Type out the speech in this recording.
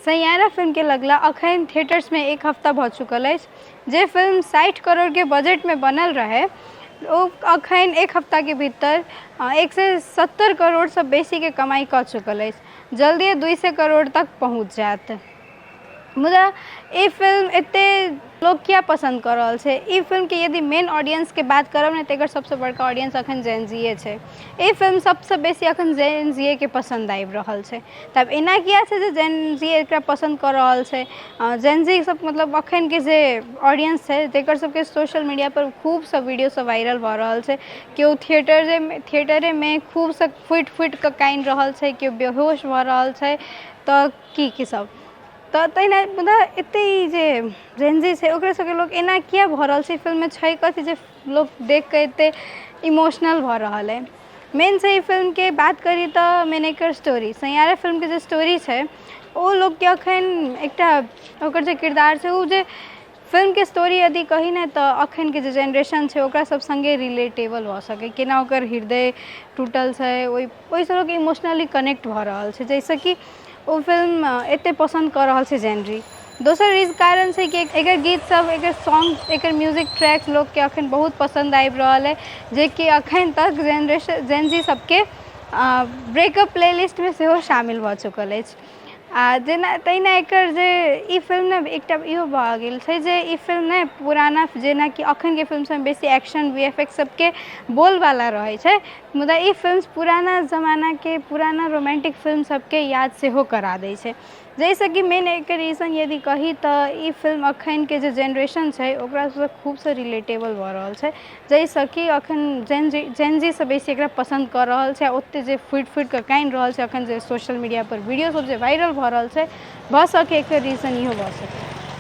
सैयारा फिल्मके लगला अखन थिएटर्समे एक हफ्ता भऽ चुकल अछि। जे फिल्म 60 करोड़के बजटमे बनल रहै ओ अखन एक हफ्ताके भीतर 170 करोड़सँ बेसीके कमाइ कऽ चुकल अछि। जल्दिए 200 करोड़ तक पहुँच जायत। मुदा ई फिल्म एतेक लोक किया पसन्द कऽ रहल छै? ई फिल्मके यदि मेन ऑडियंसके बात करब ने, तऽ एकर सभसँ बड़का ऑडियंस अखन जेनजीए छै। ई फिल्म सभसँ बेसी अखन जेनजीएके पसन्द आबि रहल छै। तब एना किया छै जे जेनजी एकरा पसन्द कऽ रहल छै? जेनजी सब मतलब अखनके जे ऑडियंस छै, तेकर सबके सोशल मीडियापर खूब सब वीडियो सब वायरल भऽ रहल छै। केओ थिएटरेमे खूबसँ फुटि फुटि कऽ कानि रहल छै, केओ बेहोश भऽ रहल छै, तऽ की की सब। तऽ तहिना मुदा एते ई जे जेनजी छै, ओकरा सबके लोक एना किया भऽ रहल छै? फिल्ममे छै कथी जे लोक देख कऽ एते इमोशनल भऽ रहल अइ? मेन छै, ई फिल्मके बात करी तऽ मेन एकर स्टोरी, सैयारा फिल्मके जे स्टोरी छै, ओ लोकके अखन एकटा ओकर जे किरदार छै, ओ जे फिल्मके स्टोरी यदि कही ने, तऽ अखनके जे जेनरेशन छै, ओकरा सब सङ्गे रिलेटेबल भऽ सकै। केना ओकर हृदय टूटल छै, ओहिसँ लोक इमोशनली कनेक्ट भऽ रहल छै, जाहिसँ कि ओ फिल्म एतेक पसन्द कऽ रहल छै जेनरी। दोसर कारण छै कि एकर गीत सब, एकर सॉन्ग, एकर म्यूजिक ट्रैक लोकके अखन बहुत पसन्द आबि रहल अइ, जेकि अखन तक जेनरेशन जेनजी सबके ब्रेकअप प्लेलिस्टमे सेहो शामिल भऽ चुकल अछि। आ जेना तहिना एकर जे ई फिल्म ने, एकटा इहो भऽ गेल छै जे ई फिल्म ने पुराना, जेनाकि अखनके फिल्म सबमे बेसी एक्शन, वी एफ एक्स सबके बोलबाला रहै छै, मुदा ई फिल्म पुराना जमानाके पुराना रोमांटिक फिल्म सबके याद सेहो करा दै छै, जाहिसँ कि मेन एकर रीजन यदि कही तऽ ई फिल्म अखनके जे जेनरेशन छै, ओकरासँ खूबसँ रिलेटेबल भऽ रहल छै, जाहिसँ कि अखन जेनजी सँ बेसी एकरा पसन्द कऽ रहल छै। आ ओतेक जे फुटि फुटि कऽ कानि रहल छै, अखन जे सोशल मीडिया पर वीडियो सब जे वायरल भऽ रहल छै, भऽ सकै एकर रीजन इहो भऽ सकै।